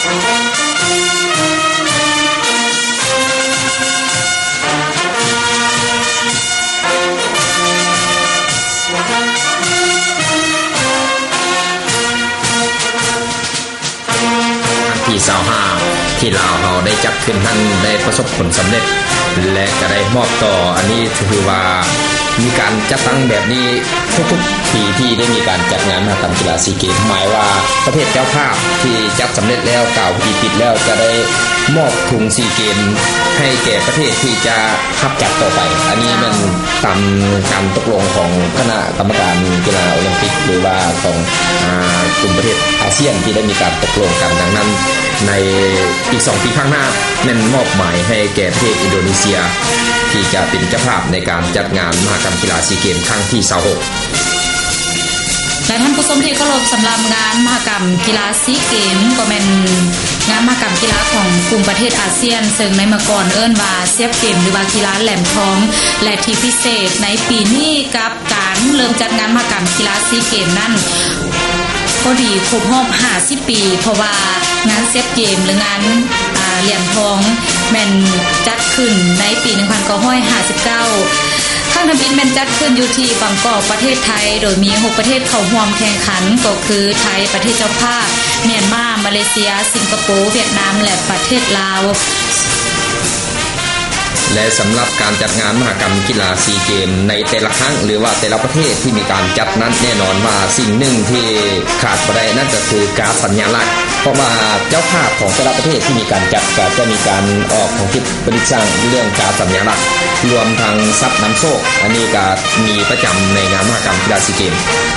ຄັ້ງທີຊາວຫ້າ ທີ່ລາວເຮົາໄດ້ຈັດຂຶ້ນນັ້ນ ໄດ້ປະສົບຜົນສຳເລັດ ແລະ ກະໄດ້ມອບຕໍ່. ອັນນີ້ຖືວ່າມີການຈັດຕັ້ງແບບນີ້ທຸກໆປີ ທີ່ໄດ້ມີການຈັດງານມະຫະກຳກິລາຊີເກມ, ໝາຍວ່າປະເທດເຈົ້າພາບທີ່ຈັດສຳເລັດແລ້ວ ກ່າວພິທີປິດແລ້ວ ຈະໄດ້ມອບທຸງຊີເກມໃຫ້ແກ່ປະເທດທີ່ຈະ ຮັບຈັດຕໍ່ໄປ. ອັນນີ້ແມ່ນຕາມການຕົກລົງຂອງຄະນະກຳມະການກິລາໂອລິມປິກ ຫຼືວ່າຂອງ ອາ ກຸ່ມປະເທດອາຊຽນ ທີ່ໄດ້ມີການຕົກລົງກັນ. ດັ່ງນັ້ນ ໃນອີກສອງປີຂ້າງໜ້າ ແມ່ນມອບໝາຍໃຫ້ແກ່ປະເທດອິນໂດເນເຊຍ ທີ່ຈະເປັນເຈົ້າພາບໃນການຈັດງານມະຫະກຳກິລາຊີເກມຄັ້ງທີຊາວຫົກ. ແລະ ທ່ານຜູ້ຊົມທີ່ເຄົາລົບ, ສຳລັບງານມະຫະກຳກິລາຊີເກມ ກໍແມ່ນງານມະຫະກຳກິລາຂອງກຸ່ມປະເທດອາຊຽນ, ເຊິ່ງໃນເມື່ອກ່ອນເອີ້ນວ່າເຊບເກມ ຫຼືວ່າກິລາແຫຼມທອງ ແລະ ທີ່ພິເສດໃນປີນີ້ກັບການເລີ່ມຈັດງານມະຫະກຳກິລາຊີເກມນັ້ນ ພໍດີຄົບຮອບຫ້າສິບປີ, ເພາະວ່າງານເຊບເກມ ຫຼື ງານ ອາ ຫຼຽນທອງ ແມ່ນຈັດຂຶ້ນໃນປີໜຶ່ງພັນເກົ້າຮ້ອຍຫ້າສິບເກົ້າ. ຄັ້ງທຳອິດແມ່ນຈັດຂຶ້ນຢູ່ທີ່ບາງກອກ ປະເທດໄທ, ໂດຍມີຫົກປະເທດເຂົ້າຮ່ວມແຂ່ງຂັນ ກໍຄື ໄທ ປະເທດເຈົ້າພາບ, ມຽນມາ, ມາເລເຊຍ, ສິງກະໂປ, ຫວຽດນາມ ແລະ ປະເທດລາວ. ແລະ ສຳລັບການຈັດງານມະຫະກຳກິລາຊີເກມໃນແຕ່ລະຄັ້ງ ຫຼືວ່າແຕ່ລະປະເທດທີ່ມີການຈັດນັ້ນ, ແນ່ນອນວ່າສິ່ງໜຶ່ງທີ່ຂາດບໍ່ໄດ້ນັ້ນກໍຄືກາດສັນຍາລັກ, ເພາະວ່າເຈົ້າພາບຂອງແຕ່ລະປະເທດທີ່ມີການຈັດກໍຈະມີການອອກຂອງ ປະດິດສ້າງເລື່ອງກາດສັນຍາລັກ ລວມທັງສັດນຳໂຊກ, ອັນນີ້ກະມີປະຈຳໃນງານມະຫະກຳກິລາຊີເກມ.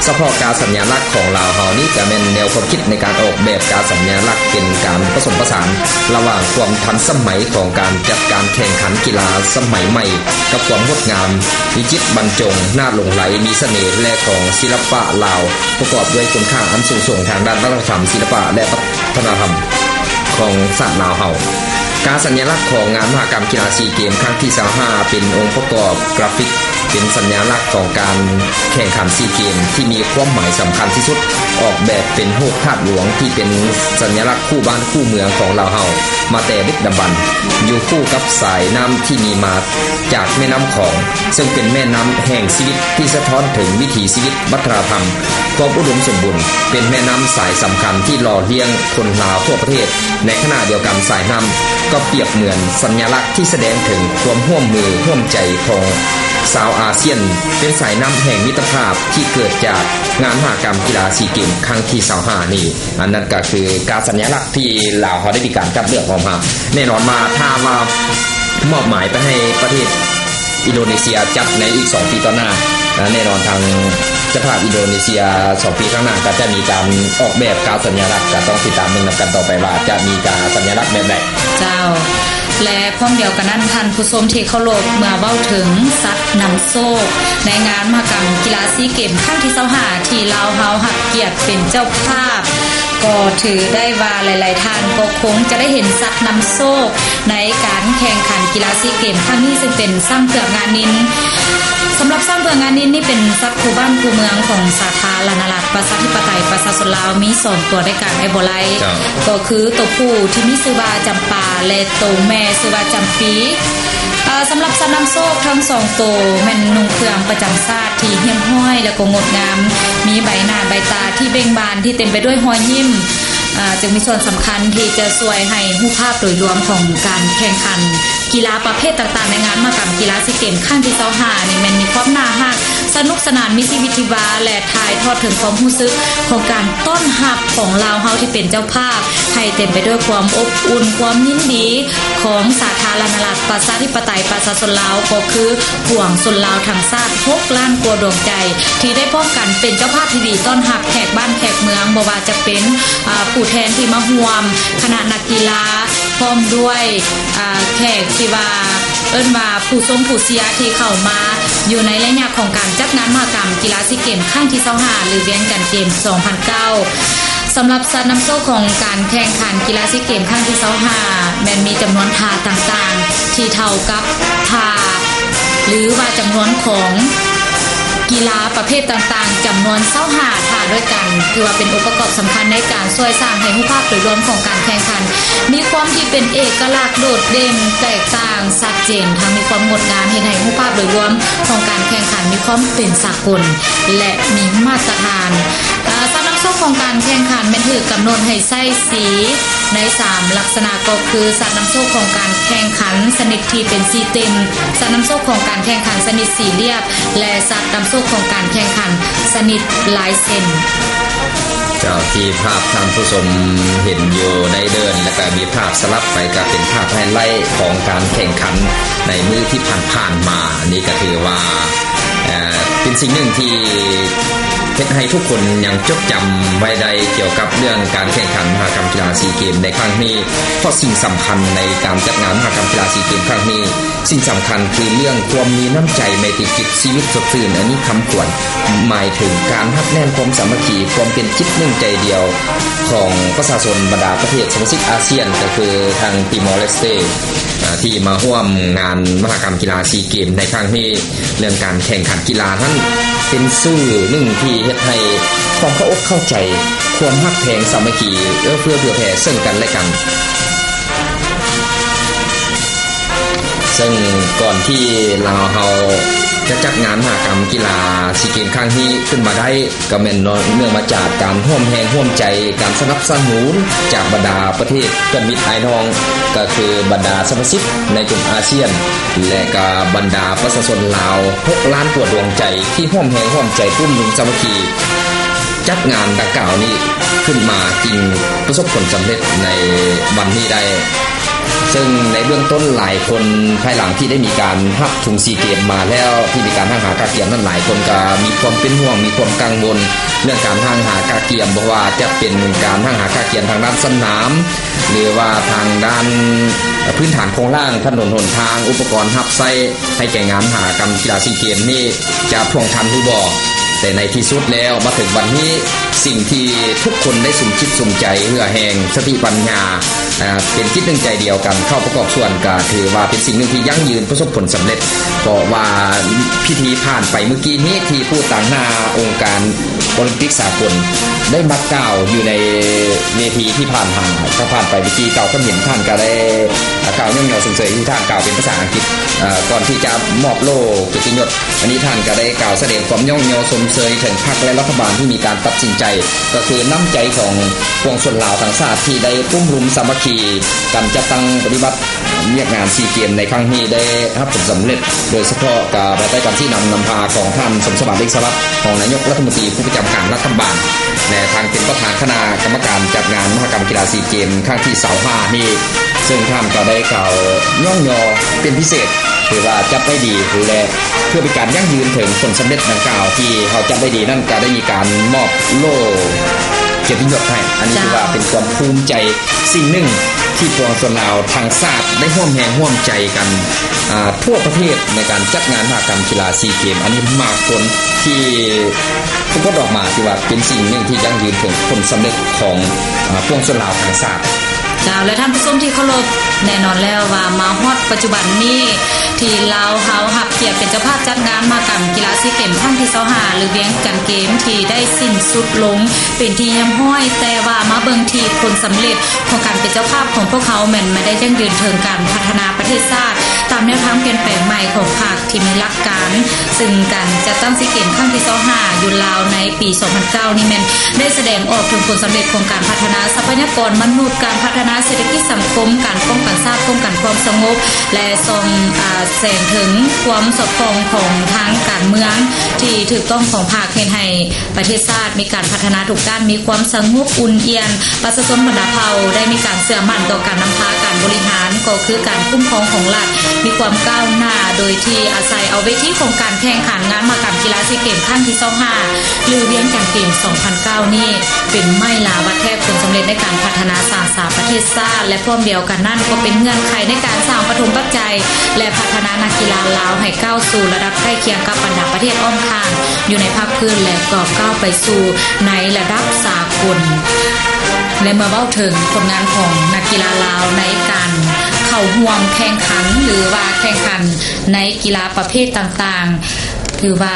ສະເພາະກາດສັນຍາລັກຂອງລາວເຮົານີ້ກະແມ່ນແນວຄວາມຄິດໃນການອອກແບບກາດສັນຍາລັກເປັນການປະສົມປະສານລະຫວ່າງຄວາມທັນສະໄໝຂອງການຈັດການແຂ່ງຂັນກິລາສະໄໝໃໝ່ ກັບຄວາມງົດງາມ, ວິຈິດບັນຈົງ, ໜ້າຫຼົງໄຫຼ, ມີສະເໜ່ ແລະ ຂອງສິລະປະລາວ ປະກອບດ້ວຍຄຸນຄ່າອັນສູງສົ່ງທາງດ້ານວັດທະນະທຳ, ສິລະປະ ແລະ ວັດທະນະທຳ ຂອງຊາດລາວເຮົາ. ກາດສັນຍາລັກຂອງງານມະຫະກຳກິລາຊີເກມຄັ້ງທີຊາວຫ້າ ເປັນອົງປະກອບກຣາຟິກ, ເປັນສັນຍາລັກຂອງການແຂ່ງຂັນຊີເກມທີ່ມີຄວາມໝາຍສຳຄັນທີ່ສຸດ, ອອກແບບເປັນຮູບທາດຫຼວງທີ່ເປັນສັນຍາລັກຄູ່ບ້ານຄູ່ເມືອງຂອງລາວເຮົາມາແຕ່ດຶກດຳບັນ, ຢູ່ຄູ່ກັບສາຍນ້ຳທີ່ມີມາຈາກແມ່ນ້ຳຂອງ, ເຊິ່ງເປັນແມ່ນ້ຳແຫ່ງຊີວິດທີ່ສະທ້ອນເຖິງວິຖີຊີວິດ, ວັດທະນະທຳ, ຄວາມອຸດົມສົມບູນ, ເປັນແມ່ນ້ຳສາຍສຳຄັນທີ່ຫຼໍ່ລ້ຽງຄົນລາວທົ່ວປະເທດ. ໃນຂະນະດຽວກັນ, ສາຍນ້ຳກໍປຽບເໝືອນສັນຍາລັກທີ່ສະແດງເຖິງຄວາມຮ່ວມມືຮ່ວມໃຈຂອງຊາວອາຊຽນ, ເປັນສາຍນ້ຳແຫ່ງມິດຕະພາບທີ່ເກີດຈາກງານມະຫະກຳກິລາຊີເກມຄັ້ງທີຊາວຫ້ານີ້. ອັນນັ້ນກໍຄືກາດສັນຍາລັກທີ່ລາວເຮົາໄດ້ມີການຄັດເລືອກອອກມາ. ແນ່ນອນວ່າ ຖ້າວ່າມອບໝາຍໄປໃຫ້ປະເທດ ອິນໂດເນເຊຍຈັດໃນອີກສອງປີຕໍ່ໜ້າ, ແນ່ນອນທາງເຈົ້າພາບອິນໂດເນເຊຍສອງປີຂ້າງໜ້າກໍຈະມີການອອກແບບກາດສັນຍາລັກ, ກໍຕ້ອງຕິດຕາມເບິ່ງນຳກັນຕໍ່ໄປວ່າຈະມີກາດສັນຍາລັກແບບໃດ. ເຈົ້າ ແລະ ພ້ອມດຽວກັນນັ້ນ, ທ່ານຜູ້ຊົມທີ່ເຄົາລົບ, ເມື່ອເວົ້າເຖິງສັດນຳໂຊກໃນງານມະຫະກຳກິລາຊີເກມຄັ້ງທີຊາວຫ້າ ທີ່ລາວເຮົາຮັບກຽດເປັນເຈົ້າພາບ, ກໍຖືໄດ້ວ່າຫຼາຍໆທ່ານກໍຄົງຈະໄດ້ເຫັນສັດນຳໂຊກ ໃນການແຂ່ງຂັນກິລາຊີເກມຄັ້ງນີ້ ຊຶ່ງເປັນຊ້າງເຜືອກງານິນ. ສຳລັບຊ້າງເຜືອກງານິນນີ້ເປັນສັດຄູ່ບ້ານຄູ່ເມືອງຂອງສາທາລະນະລັດ ປະຊາທິປະໄຕ ປະຊາຊົນລາວ ມີສອງຕົວດ້ວຍກັນ ໄອ້ບໍ່ໄລ, ເຈົ້າ. ກໍຄືຕົວຜູ້ທີ່ມີຊື່ວ່າຈຳປາ ແລະ ຕົວແມ່ຊື່ວ່າຈຳປີ. ເອີ ສຳລັບສັດນຳໂຊກທັງສອງໂຕແມ່ນນຸ່ງເຄື່ອງປະຈຳຊາດທີ່ຮຽບຮ້ອຍ ແລະ ກໍງົດງາມ, ມີໃບໜ້າໃບຕາທີ່ເບັ່ງບານ ທີ່ເຕັມໄປດ້ວຍຮອຍຍິ້ມ. ອາ ຈຶ່ງມີສ່ວນສຳຄັນທີ່ຈະຊ່ວຍໃຫ້ຮູບພາບໂດຍລວມຂອງການແຂ່ງຂັນກິລາປະເພດຕ່າງໆ ໃນງານມະຫະກຳກິລາຊີເກມຄັ້ງທີຊາວຫ້ານີ້ ແມ່ນມີຄວາມໜ້າຮັກ, ສະໜຸກສະໜານ, ມີຊີວິດຊີວາ ແລະ ຖ່າຍທອດເຖິງຄວາມຮູ້ສຶກຂອງການຕ້ອນຮັບຂອງລາວເຮົາທີ່ເປັນເຈົ້າພາບ ໃຫ້ເຕັມໄປດ້ວຍຄວາມອົບອຸ່ນ, ຄວາມຍິນດີຂອງສາທາລະນະລັດ ປະຊາທິປະໄຕ ປະຊາຊົນລາວ ກໍຄືປວງຊົນລາວທັງຊາດຫົກລ້ານກວ່າດວງໃຈ ທີ່ໄດ້ພ້ອມກັນເປັນເຈົ້າພາບທີ່ດີຕ້ອນຮັບແຂກບ້ານແຂກເມືອງ, ບໍ່ວ່າຈະເປັນ ອາ ຜູ້ແທນທີ່ມາຮ່ວມ, ຄະນະນັກກິລາ, ພ້ອມດ້ວຍ ອາ ແຂກທີ່ວ່າເອີ້ນວ່າຜູ້ຊົມຜູ້ເຊຍທີ່ເຂົ້າມາຢູ່ໃນໄລຍະຂອງການຈັດງານມະຫະກຳກິລາຊີເກມຄັ້ງທີຊາວຫ້າ ຫຼື ວຽງຈັນເກມສອງພັນເກົ້າ. ສຳລັບສັດນຳໂຊກຂອງການແຂ່ງຂັນກິລາຊີເກມຄັ້ງທີຊາວຫ້າ ແມ່ນມີຈຳນວນຖາດຕ່າງໆ ທີ່ເທົ່າກັບຖາດ ຫຼືວ່າຈຳນວນຂອງ ກິລາປະເພດຕ່າງໆ ຈຳນວນຊາວຫ້າທ່າດ້ວຍກັນ ຖືວ່າເປັນອົງປະກອບສຳຄັນໃນການຊ່ວຍສ້າງໃຫ້ຮູບພາບໂດຍລວມຂອງການແຂ່ງຂັນ ມີຄວາມທີ່ເປັນເອກະລັກໂດດເດັ່ນ ແຕກຕ່າງ ຊັດເຈນ ທັງມີຄວາມງົດງາມ ເຮັດໃຫ້ຮູບພາບໂດຍລວມຂອງການແຂ່ງຂັນມີຄວາມເປັນສາກົນ ແລະ ມີມາດຕະຖານ. ອາ ສາດນຳໂຊກຂອງການແຂ່ງຂັນແມ່ນຖືກກຳນົດໃຫ້ໃຊ້ສີໃນສາມລັກສະນະ ກໍຄື ສາດນຳໂຊກຂອງການແຂ່ງຂັນຊະນິດທີ່ເປັນສີ່ເຕັມ, ສາດນຳໂຊກຂອງການແຂ່ງຂັນຊະນິດສີ່ລຽບ ແລະ ສາດນຳໂຊກຂອງການແຂ່ງຂັນຊະນິດລາຍເຊັນ. ເຈົ້າ ທີ່ພາບທ່ານຜູ້ຊົມເຫັນຢູ່ໃນເດີ່ນ ແລ້ວກໍມີພາບສະຫຼັບໄປກໍເປັນພາບໄຮໄລຂອງການແຂ່ງຂັນໃນມື້ທີ່ຜ່ານໆມາ. ອັນນີ້ກໍຖືວ່າ ເປັນສິ່ງໜຶ່ງທີ່ເຮັດໃຫ້ທຸກຄົນຍັງຈົດຈຳໄວ້ໄດ້ກ່ຽວກັບເລື່ອງການແຂ່ງຂັນມະຫະກຳກິລາຊີເກມໃນຄັ້ງນີ້, ເພາະສິ່ງສຳຄັນໃນການຈັດງານມະຫະກຳກິລາຊີເກມຄັ້ງນີ້, ສິ່ງສຳຄັນຄືເລື່ອງຄວາມມີນ້ຳໃຈໄມຕີຈິດ, ຊີວິດສົດຊື່ນ, ອັນມີຄຳຂວັນ ໝາຍເຖິງການຮັດແໜ້ນຄວາມສາມັກຄີ, ຄວາມເປັນຈິດໜຶ່ງໃຈດຽວຂອງປະຊາຊົນບັນດາປະເທດສະມາຊິກອາຊຽນ, ກໍຄືທາງຕີມໍເລສເຕ ທີ່ມາຮ່ວມງານມະຫະກຳກິລາຊີເກມໃນຄັ້ງນີ້. ເລື່ອງການແຂ່ງຂັນກິລານັ້ນ ເປັນສື່ໜຶ່ງທີ່ເຮັດໃຫ້ຄວາມເຂົ້າອົກເຂົ້າໃຈ, ຄວາມຮັກແພງສາມັກຄີ, ເອື້ອເຟື້ອເຜື່ອແຜ່ເຊິ່ງກັນແລະກັນ. ເຊິ່ງກ່ອນທີ່ລາວເຮົາຈະຈັດງານມະຫະກຳກິລາຊີເກມຄັ້ງນີ້ຂຶ້ນມາໄດ້, ກໍແມ່ນເນື່ອງມາຈາກການຮ່ວມແຮງຮ່ວມໃຈ, ການສະໜັບສະໜູນຈາກບັນດາປະເທດເພື່ອນມິດອ້າຍນ້ອງ, ກໍຄືບັນດາສະມາຊິກໃນກຸ່ມອາຊຽນ ແລະ ກໍບັນດາປະຊາຊົນລາວຫົກລ້ານກວ່າດວງໃຈ ທີ່ຮ່ວມແຮງຮ່ວມໃຈປຸ້ມນຸ່ມສາມັກຄີ ຈັດງານດັ່ງກ່າວນີ້ຂຶ້ນມາ ຈຶ່ງປະສົບຜົນສຳເລັດໃນວັນນີ້ໄດ້. ເຊິ່ງໃນເບື້ອງຕົ້ນຫຼາຍຄົນ ພາຍຫຼັງທີ່ໄດ້ມີການຮັບທຸງຊີເກມມາແລ້ວ ທີ່ມີການຮັ່ງຫາກະກຽມນັ້ນ ຫຼາຍຄົນກໍມີຄວາມເປັນຫ່ວງ, ມີຄວາມກັງວົນເລື່ອງການຮັ່ງຫາກະກຽມ, ບໍ່ວ່າຈະເປັນການຮັ່ງຫາກະກຽມທາງດ້ານສະໜາມ ຫຼືວ່າທາງດ້ານພື້ນຖານໂຄງລ່າງ, ຖະໜົນຫົນທາງ, ອຸປະກອນຮັບໃຊ້ໃຫ້ແກ່ງານມະຫະກຳກິລາຊີເກມນີ້ ຈະພ່ວງທັນຫຼືບໍ່. ແຕ່ໃນທີ່ສຸດແລ້ວ ມາເຖິງວັນນີ້ ສິ່ງທີ່ທຸກຄົນໄດ້ສຸມຈິດສຸມໃຈ, ເຫື່ອແຮງ, ສະຕິປັນຍາ, ເປັນຈິດໜຶ່ງໃຈດຽວກັນເຂົ້າປະກອບສ່ວນ, ກໍຖືວ່າເປັນສິ່ງໜຶ່ງທີ່ຢັ້ງຢືນ, ປະສົບຜົນສຳເລັດ. ເພາະວ່າພິທີຜ່ານໄປມື້ກີ້ນີ້ ທີ່ຜູ້ຕາງໜ້າອົງການໂອລິມປິກສາກົນໄດ້ມາກ່າວຢູ່ໃນເວທີທີ່ຜ່ານມາ, ກໍຜ່ານໄປເມື່ອກີ້ ກ່າວຄວາມເຫັນ, ທ່ານກໍໄດ້ ອ່າ ກ່າວຍ້ອງຍໍຊົມເຊີຍ ທີ່ທ່ານກ່າວເປັນພາສາອັງກິດ ເອີ ກ່ອນທີ່ຈະມອບໂລ່ກຽດຕິຍົດ. ອັນນີ້ທ່ານກໍໄດ້ກ່າວສະແດງຄວາມຍ້ອງຍໍຊົມເຊີຍເຖິງພັກ ແລະ ລັດຖະບານທີ່ມີການຕັດສິນໃຈ, ກໍຄືນ້ຳໃຈຂອງປວງຊົນລາວທັງຊາດ ທີ່ໄດ້ປຸ້ມລຸມສາມັກຄີກັນ ຈັດຕັ້ງປະຕິບັດວຽກງານຊີເກມໃນຄັ້ງນີ້ ໄດ້ຮັບຜົນສຳເລັດ, ໂດຍສະເພາະກໍພາຍໃຕ້ການຊີ້ນຳນຳພາຂອງທ່ານ ສົມສະຫວາດ ເລັ່ງສະຫວັດ ຮອງນາຍົກລັດຖະມົນຕີຜູ້ປະຈຳການລັດຖະບານ ແລະ ທ່ານເປັນປະທານຄະນະກຳມະການຈັດງານມະຫະກຳກິລາຊີເກມຄັ້ງທີຊາວຫ້ານີ້, ເຊິ່ງທ່ານກໍໄດ້ກ່າວຍ້ອງຍໍເປັນພິເສດ, ຖືວ່າຈັດໄດ້ດີ ແລະ ເພື່ອເປັນການຢັ້ງຢືນເຖິງຜົນສຳເລັດດັ່ງກ່າວທີ່ເຮົາຈັດໄດ້ດີນັ້ນ, ກໍໄດ້ມີການມອບໂລ່ກຽດຕິຍົດໃຫ້. ອັນນີ້ຖືວ່າເປັນຄວາມພູມໃຈ ສິ່ງໜຶ່ງທີ່ປວງຊົນລາວທັງຊາດໄດ້ຮ່ວມແຮງຮ່ວມໃຈກັນ ອ່າ ທົ່ວປະເທດໃນການຈັດງານມະຫະກຳກິລາຊີເກມ ອັນນີ້ໝາກຜົນທີ່ປາກົດອອກມາ ຖືວ່າເປັນສິ່ງໜຶ່ງທີ່ຢັ້ງຢືນເຖິງຜົນສຳເລັດຂອງ ອ່າ ປວງຊົນລາວທັງຊາດ. ເຈົ້າ ແລະ ທ່ານຜູ້ຊົມທີ່ເຄົາລົບ, ແນ່ນອນແລ້ວວ່າມາຮອດປັດຈຸບັນນີ້ ທີ່ລາວເຮົາຮັບກຽດເປັນເຈົ້າພາບຈັດງານມະຫະກຳກິລາຊີເກມຄັ້ງທີຊາວຫ້າ ຫຼື ວຽງຈັນເກມ ທີ່ໄດ້ສິ້ນສຸດລົງເປັນທີ່ຮຽບຮ້ອຍ, ແຕ່ວ່າມາເບິ່ງທີ່ຜົນສຳເລັດຂອງການເປັນເຈົ້າພາບຂອງພວກເຮົາ ແມ່ນມາໄດ້ຢັ້ງຢືນເຖິງການພັດທະນາປະເທດຊາດ ຕາມແນວທາງປ່ຽນແປງໃໝ່ຂອງພັກທີ່ມີຫຼັກການ, ເຊິ່ງການຈັດຕັ້ງຊີເກມຄັ້ງທີຊາວຫ້າຢູ່ລາວໃນປີສອງພັນເກົ້ານີ້ ແມ່ນໄດ້ສະແດງອອກເຖິງຜົນສຳເລັດຂອງການພັດທະນາຊັບພະຍາກອນມະນຸດ, ການພັດທະນາເສດຖະກິດສັງຄົມ, ການປ້ອງກັນຊາດ, ປ້ອງກັນຄວາມສະຫງົບ ແລະ ສ່ອງ ອາ ແສງເຖິງຄວາມສອດຄ່ອງຂອງທາງການເມືອງທີ່ຖືກຕ້ອງຂອງພັກ ເຮັດໃຫ້ປະເທດຊາດມີການພັດທະນາທຸກດ້ານ, ມີຄວາມສະຫງົບອຸ່ນອຽນ, ປະຊາຊົນບັນດາເຜົ່າໄດ້ມີການເຊື່ອໝັ້ນຕໍ່ການນຳພາການບໍລິຫານ, ກໍຄືການຄຸ້ມຄອງຂອງລັດ ມີຄວາມກ້າວໜ້າ ໂດຍທີ່ອາໄສເອົາເວທີຂອງການແຂ່ງຂັນງານມະຫະກຳກິລາຊີເກມຄັ້ງທີຊາວຫ້າ ຫຼື ວຽງຈັນເກມສອງພັນເກົ້ານີ້ ເປັນໄມ້ລາວັດແທກຜົນສຳເລັດໃນການພັດທະນາສ້າງສາປະເທດຊາດ ແລະ ພ້ອມດຽວກັນນັ້ນກໍເປັນເງື່ອນໄຂໃນການສ້າງປະຖົມປັດໄຈ ແລະ ພັດທະນານັກກິລາລາວໃຫ້ກ້າວສູ່ລະດັບໃກ້ຄຽງກັບບັນດາປະເທດອ້ອມຂ້າງຢູ່ໃນພາກພື້ນ ແລະ ກໍກ້າວໄປສູ່ໃນລະດັບສາກົນ. ແລະ ເມື່ອເວົ້າເຖິງຜົນງານຂອງນັກກິລາລາວໃນການເຂົ້າຮ່ວມແຂ່ງຂັນ ຫຼືວ່າແຂ່ງຂັນໃນກິລາປະເພດຕ່າງໆ ຖືວ່າ